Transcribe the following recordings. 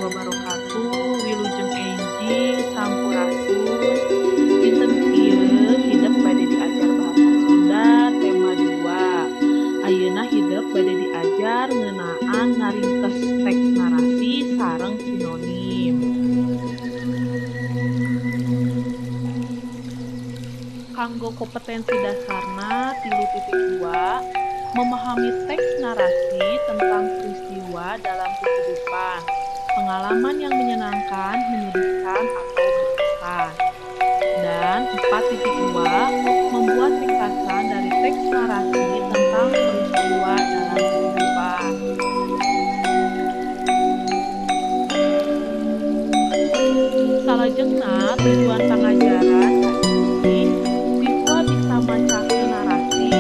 Wabarakatuh. Wilujeng enjing sampurasun. Dinten ieu hidep bade diajar bahasa Sunda tema 2. Ayeuna hidep bade diajar ngeunaan ngaringkes teks narasi sareng sinonim. Kanggo kompetensi dasarna 3.2 memahami teks narasi tentang peristiwa dalam kehidupan, pengalaman yang menyenangkan, menyedihkan, atau berkesan. Dan 4.2 membuat ringkasan dari teks narasi tentang peristiwa dalam kehidupan. Salajengna tujuan pangajaran kahiji, siswa bisa macakeun narasi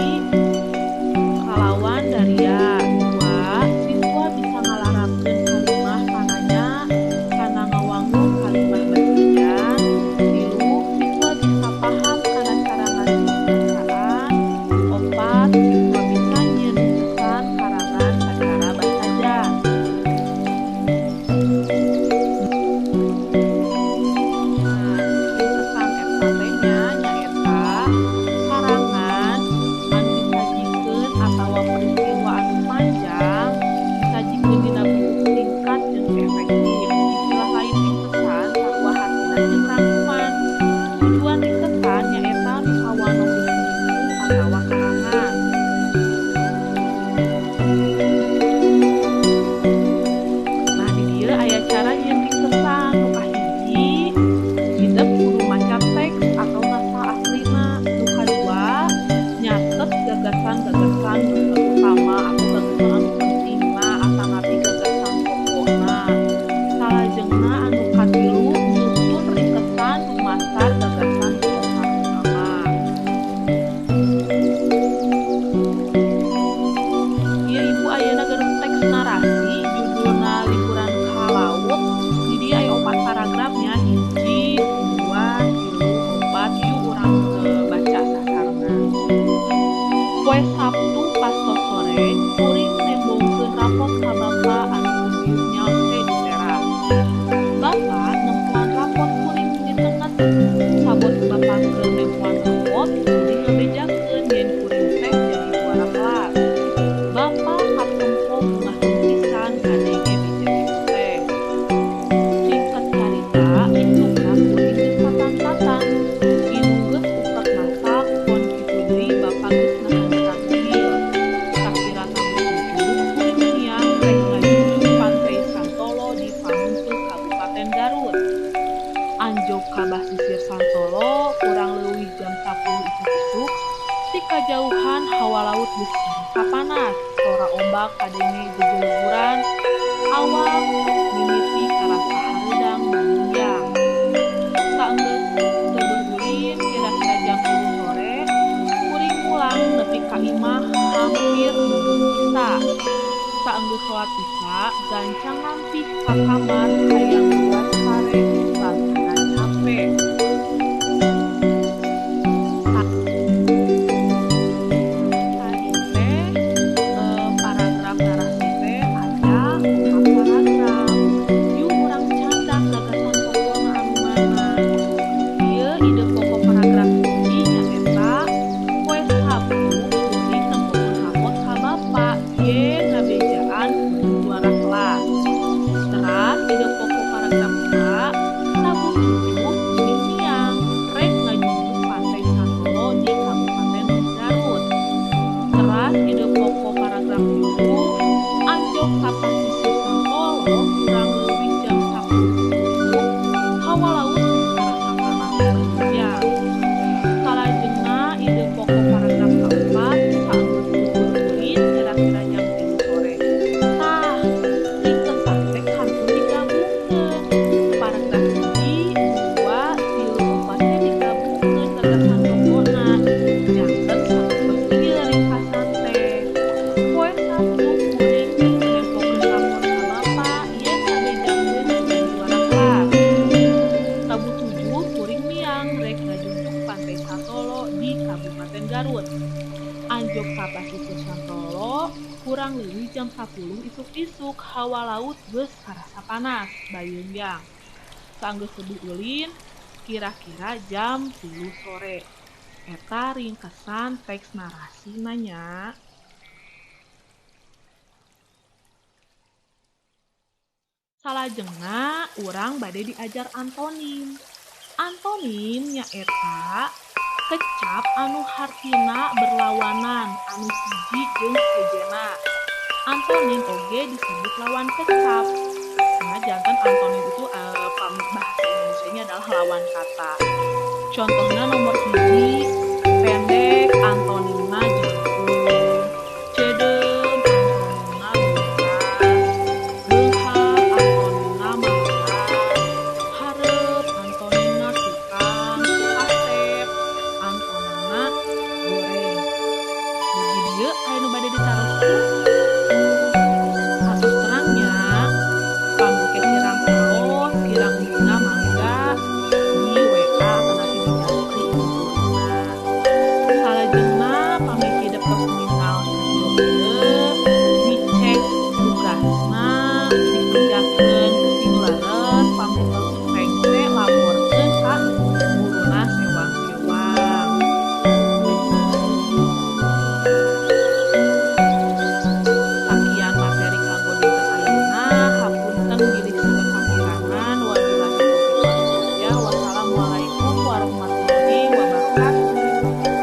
kalawan daria. 2, siswa bisa ngalarapkeun kalimah pananya kana ngawangun kalimah basajan. 3, siswa bisa paham kana cara ngasuh bacaan. 4, siswa bisa nyieun ringkesan karangan sacara basajan. Nah, ringkesan eta teh nya nyaeta karangan anu disajikeun atawa peristiwa anu panjang disajikeun dina bentuk singkat jeung efektif. Istilah lain ringkesan sarua hartina jeung rangkuman. Tujuan ringkesan nyaeta mikawanoh dina buku atawa karangan. Nah, di dieu aya cara nyieun ringkesan. Nu kahiji, hidep kudu maca teks atau naskah aslina. Nu kadua, nyatet gagasan-gagasan utama atau gagasan anu pentingna atanapi gagasan pokokna. Salajengna anu katilu, nyusun ringkesan dumasar gagasan-gagasan utama. Ieu ibu ayeuna gaduh teks narasi judulna Liburan ka Laut. Di dieu aya 4 paragrafnya, 1, 2, 3, 4. Yuk urang baca sasarengan. Poe Sabtu pas tos sore, kuring nembongkeun rapot ka bapa anu keur diuk nyalse di teras. Bapa nempoan rapot kuring di tenget. Sabot bapa keur nempoan rapot, kuring ngabejakeun yen kuring teh jadi juara kelas. Bapa katempo bungah pisan kadenge beja kitu teh. Singkat carita, isukna kuring geus tatan-tatan. Indung geus uprek masak, pon kitu deui bapa geus nahan takjil. Sakira tabuh 7, kuring miang rek ngajunjung Pantai Santolo di Pamunteuh, Kabupaten Garut. Anjog ka basisir Santolo kurang leuwih jam 10 isuk-isuk, ti kajauhan hawa laut geus karasa panas, sora ombak kadenge jejeleguran, awak mimiti karasa hareudang banyuyang. Saenggeus teubeul ulin kira-kira jam 3 sore, kuring mulang nepi ka imah hampir nunggu Isa. Saenggeus salat Isya, gancang ngampih ka kamar hayang buat sare lantaran cape. Tadi teh paragraf narasi teh aya 4 paragraf. Yuk urang candak gagasan pokokna anu mana. Ieu ide pokok paragraf 1 nyaeta poe Sabtu kuring nempokeun rapot ka bapa yen ngabejaan kuring juara kelas. Teras ide pokok paragraf 2, tabuh 7 kuring Kurang leuwih jam 10 isuk-isuk, hawa laut geus karasa panas bayeungyang. Saenggeus seduh ulin kira-kira jam 3 sore. Eta ringkesan teks narasina nya. Salajengna urang bade diajar antonim. Antonim nyaeta kecap anu hartina berlawanan anu hiji jeung sejenna. Antonim oge disebut lawan kecap. Nah, janten antonim itu bahasa Indonesianya adalah lawan kata. Contohnya nomor 1 pendek, antonimna